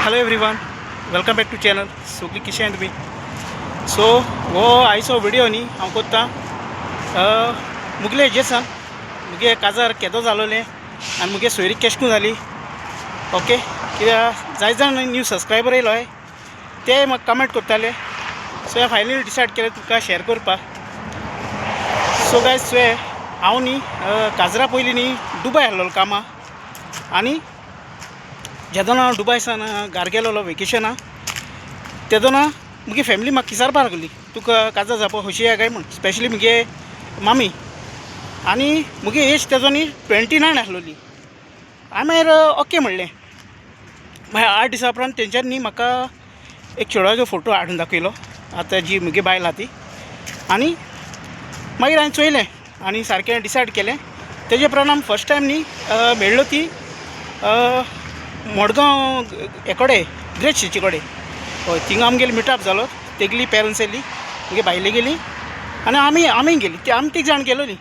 Hello everyone, welcome back to channel. सगळीं किशें तुमी? So हो आयचो व्हिडियो न्ही हांव कोत्ता मुगले हेजेसान मुगे काजार केदो जालोलें आनी मुगे सोयरीक केशकून जाली. ओके, कित्याक जाय जाण न्यू सबस्क्रायबर येयलो हय, ते म्हाका कमेंट करताले. सो हांवें फायनली डिसायड केलें तुमकां शेअर करपाक. सो गायज, चोय, हांव न्ही काजरा पयलीं न्ही दुबय आहलोलो कामां आनी जेदोना हांव दुबय सान घार गेलोलो वेकेशना, तेदोना मुगे फॅमिली म्हाका किसारपा लागली, तुका काजार जावपा खोशी आहा काय म्हूण, स्पेशली मुगे मामी. आनी मुगे एज तेजो न्ही 29 आसलोली. हांवें मागीर ओके म्हणलें. मागीर 8 दिसा उपरांत तेंच्यांनी न्ही म्हाका एक चेडवाचो फोटो हाडून दाखयलो, आतां जी मुगे बायल आहा ती. आनी मागीर हांवें चोयलें आनी सारकें डिसायड केलें. तेजे उपरांत आमी फर्स्ट टायम न्ही मेळ्ळो ती मडगांव हेकोडे, ग्रेट चर्ची कडेन. हय, थिंगा आमगेलो मिटअप जालो. तेगली पेरंट्स येयली, मुगे बायले गेली आनी आमी गेली. ती आमी तीग जाण गेलोलीं.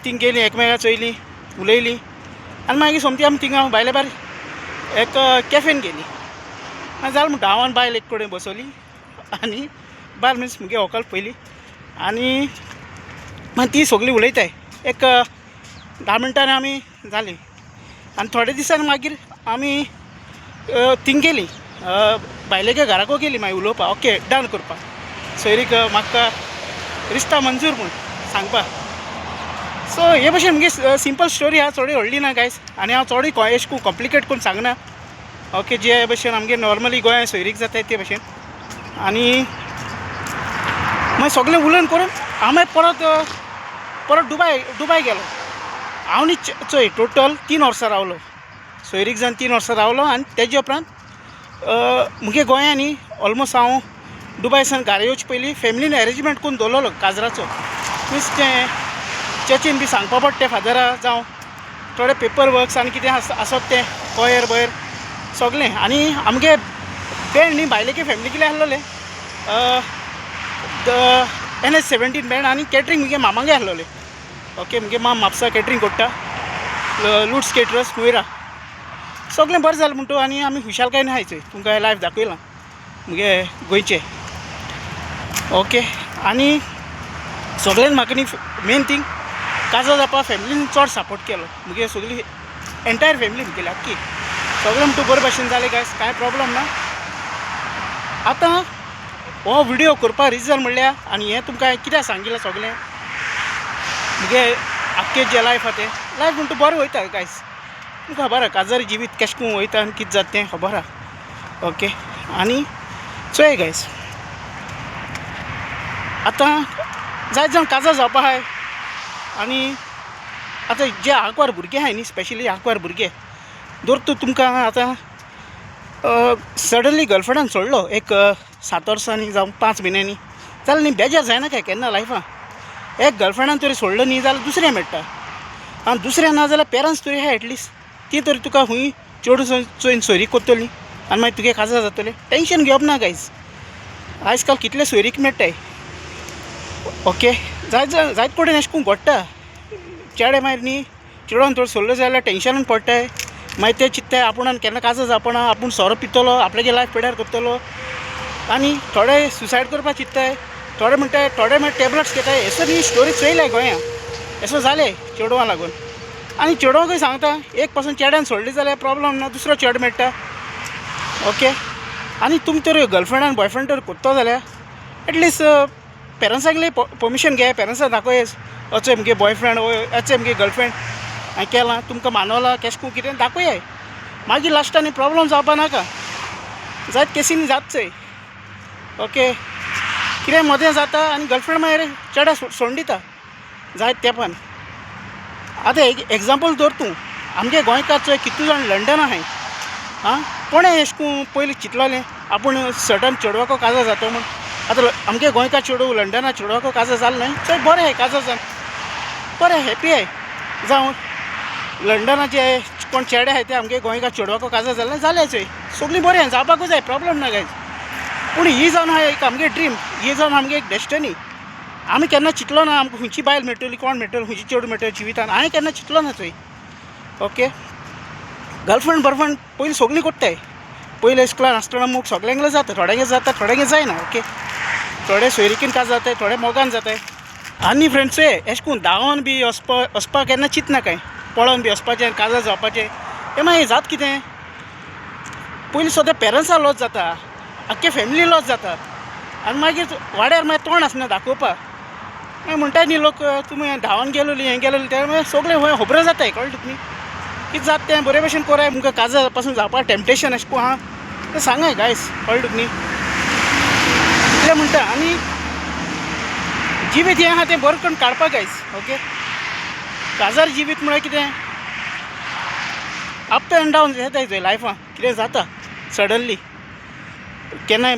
थिंग गेलीं, एकमेका चोयलीं, उलयलीं आनी मागीर सोमती आमी थिंगा भायले भायर एक कॅफेन गेलीं. आनी जालें म्हणटा, हांव आनी बायल एक कडेन बसवली आनी बायल मिन्स मुगे व्हंकल पयली. आनी मागीर ती सगळीं उलयताय, एक 10 मिनटांनी आमी जालीं. आनी थोडे दिसांनी मागीर आमी थिंग गेलीं, बायलेगे घराको गेली मागीर उलोवपाक, ओके डन करपाक, सोयरीक म्हाका रिश्ता मंजूर म्हूण सांगपाक. सो हे भशेन मुगे सिंपल स्टोरी आहा, चडूय व्हडली ना गायज. आनी हांव चडूय एशें करून कॉम्प्लिकेट करून सांगना. ओके, जे भशेन आमगे नॉर्मली गोंयांत सोयरीक जाताय ते भशेन. आनी मागीर सगळें उलोवन करून हांव मागीर परत परत दुबाय दुबाय गेलो. हांव न्ही चोय, टोटल 3 वर्सां रावलो, सोयरीक जावन 3 वर्सां रावलो. आनी तेजे उपरांत मुगे गोंयांत न्ही ऑलमोस्ट हांव दुबाय सान घारा येवचे पयलीं फॅमिलीन एरेंजमेंट करून दवरलेलो काजराचो. मिन्स तें चर्चीन बी सांगपा पडटा फादरा, जावं थोडे पेपर वर्क्स आनी कितें आसत तें कोयर बोयर सगळें. आनी आमगे बँड न्ही बायलेगे फॅमिलीगेले आसलोलें, NH 17 band. आनी कॅटरींग मुगे मामागे आसलोलें. ओके, मुगे माम म्हापसा कॅटरींग कोत्ता, लुट्स केटरर्स मोयरा. सगळें बरें जालें म्हणटा आनी आमी खुशालकायेन आहाय. चोय, तुमकां लायफ दाखयलां मुगे गोंयचें. ओके, आनी सगळ्यान म्हाका न्ही मेन थींग, काजार जावपा फॅमिलीन चड सपोर्ट केलो. मुगे सगळी एंटायर फॅमिली मुगेली आख्खी, सगळें म्हणटा बरे भाशेन जालें गायस, कांय प्रॉब्लम ना. आतां हो व्हिडियो करपा रिजन म्हणल्यार, आनी हें तुमकां हांवें कित्याक सांगिलां, सगळें मुगे आख्खें जें लायफ आहा तें लायफ म्हणटा बरें वयता गायस. तुमकां खबर आहा काजार जिवीत केशें करून वयता आनी कितें जाता तें खबर आहा. ओके, आनी चोय गायस, आतां जायत जाण काजार जावपा आहाय. आनी आतां जे आंकवार भुरगे आहाय न्ही, स्पेशली आंकवार भुरगे, दर तूं तुमकां आतां सडनली गर्लफ्रेंडान सोडलो एक 7 वर्सांनी जावं 5 म्हयन्यांनी जाल्यार न्ही बेजार जायना काय केन्ना लायफान. एक गर्लफ्रेंडान तरी सोडलो न्ही जाल्यार दुसरें मेळटा, आनी दुसरें ना जाल्यार पेरंट्स तरी आहाय, एटलिस्ट ती तरी तुका खूंय चेडूं चोयन सोयरीक कोत्तोली आनी मागीर तुगे काजार जातलें. टेंशन घेवप ना गायज, आयज काल कितले सोयरीक मेळटाय. ओके, जायत जायत कडेन एशें करून घडटा. चेडे मागीर न्ही चेडवान थोडें सोडलें जाल्यार टेंशनान पडटाय. मागीर ते चिंत्ताय आपूण केन्ना काजार जावपा, आपूण सोरो पितलो, आपल्यागे लायफ पेड्यार करतलो. आनी थोडे सुसायड करपाक चिंत्ताय, थोडे म्हणटाय, थोडे मागीर टॅबलेट्स घेताय. येसो न्ही स्टोरी चोयल्या गोंयांत, येसो जालें चेडवां लागून. आनी चेडवांकूय सांगता, एक पासून चेड्यान सोडली जाल्यार प्रॉब्लम ना, दुसरो चेडो मेळटा. ओके, आनी तुमी तर गर्लफ्रेंड आनी बॉयफ्रेंड तर कोत्तो जाल्यार एटलिस्ट पेरंट्सांगेलें परमिशन घे, पेरंट्सांक दाखय, अचोय मुगे बॉयफ्रेंड, अचोय मुगे गर्लफ्रेंड हांवें केलां, तुमकां मानवलां केशें करून कितें दाखोयाय. मागीर लास्टान प्रॉब्लम जावपा नाका, जायत केसीनी जात चोय. ओके, कितें मदें जाता आनी गर्लफ्रेंड मागीर चेड्या सोडून दिता जायत तेंपान. आतां एक एग्जाम्पल दवर तूं, आमगे गोंयकार चोय कितू जाण लंडन आहाय. आं, कोणें एशें करून पयलीं चिंतलोलें आपूण सर्टन चेडवाको काजार जातो म्हूण? आतां आमगे गोंयकार चेडूं लंडना चेडवाको काजार जालें न्हय, चोय बरें आहाय, काजार जावन बरें हॅपी आहाय. जावं लंडनाचे कोण चेडे आहाय ते आमगे गोंयकार चेडवाको काजार जालें जालें चोय, सगळीं बरें आहाय, जावपाकूय जाय, प्रॉब्लम ना गायज. पूण ही जावन आहा एक आमगे ड्रीम, ही जावन आमगे एक डेस्टनी. आमी केन्ना चिंतलो ना आमकां खंयची बायल मेळटली, कोण मेळटलो, खंयची चेडूं मेळटली जिवितान, हांवें केन्ना चिंतलो ना चोय. ओके, गर्लफ्रेंड बर्लफ्रेंड पयलीं सगळीं कोत्ताय. पयले इस्कुलान आसतना मोग सगल्यांगेलो जाता, थोड्यांगे जाता, थोड्यांगे जायना. ओके, थोडे सोयरिकीन काजार जाताय, थोडे मोगान जाताय. आनी फ्रेंड्स, एशें करून धांवन बी वचपा वचपाक केन्ना चिंतनाकाय. पळोवन बी वचपाचें, काजार जावपाचें, तें मागीर जाता कितें, पयलीं सद्दां पेरंट्सा लॉस जाता, आख्खे फॅमिली लॉस जाता आनी मागीर वाड्यार मागीर तोंड आसना दाखोवपाक. मागीर म्हणटाय न्ही लोक, तुमी धांवन गेलोली, हें गेलोली, तें मागीर सगळें खंय खबरो जाताय. कळ्ळें तुका न्ही? कितें जाता तें बरे भशेन कोराय. तुमकां काजार पासून जावपाक टेम्पटेशन अशें करून आहा तें सांगाय गायस. कळ्ळें तुका न्ही? इतलें म्हणटा. आनी जिवीत हें आहा तें बरें करून काडपाक गायस. ओके, काजार जिवीत म्हळ्यार कितें, अप एंड डावन येताय थंय लायफान. कितें जाता सडनली केन्नाय,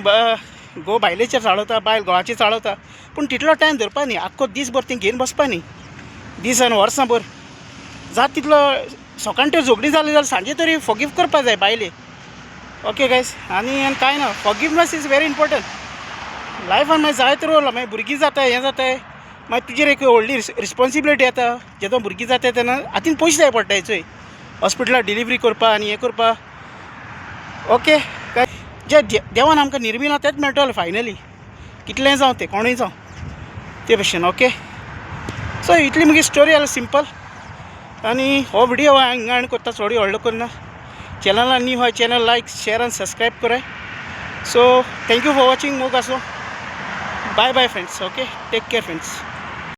घोव बायलेचेर चाळवता, बायल घोवाचेर चाळवता, पूण तितलो टायम धरपा न्ही. आख्खो दीसभर ती घेवन बसपा न्ही, दीस आनी वर्सां भर. जाता तितलो सकाळीं तर झगडीं जालीं जाल्यार सांजे तरी फोगीव करपा जाय बायले. ओके गायस, आनी आनी कांय ना. Forgiveness is very important लायफान. मागीर जायत रोल, मागीर भुरगीं जाताय, हें जाताय, मागीर तुजेर एक व्हडली रिस्पोन्सिबिलिटी येता. जेदों भुरगीं जाताय तेन्ना हातीन पयशे जाय पडटाय चोय, हॉस्पिटलार डिलिवरी करपा आनी हें करपा. ओके, काय जे देवान आमकां निर्मिलां तेंच मेळटलें फायनली, कितलेंय जावं तें, कोणूय जावं ते भशेन. ओके, सो इतली म्हजी स्टोरी जाली सिंपल. आनी हो विडियो हांव हिंगा एंड करता, चड व्हडलो करना. चॅनलान न्यू आहा, चॅनल लायक, शेर आनी सबस्क्रायब कराय. So thank you for watching. मोग आसूं. Bye bye friends. Okay, take care friends.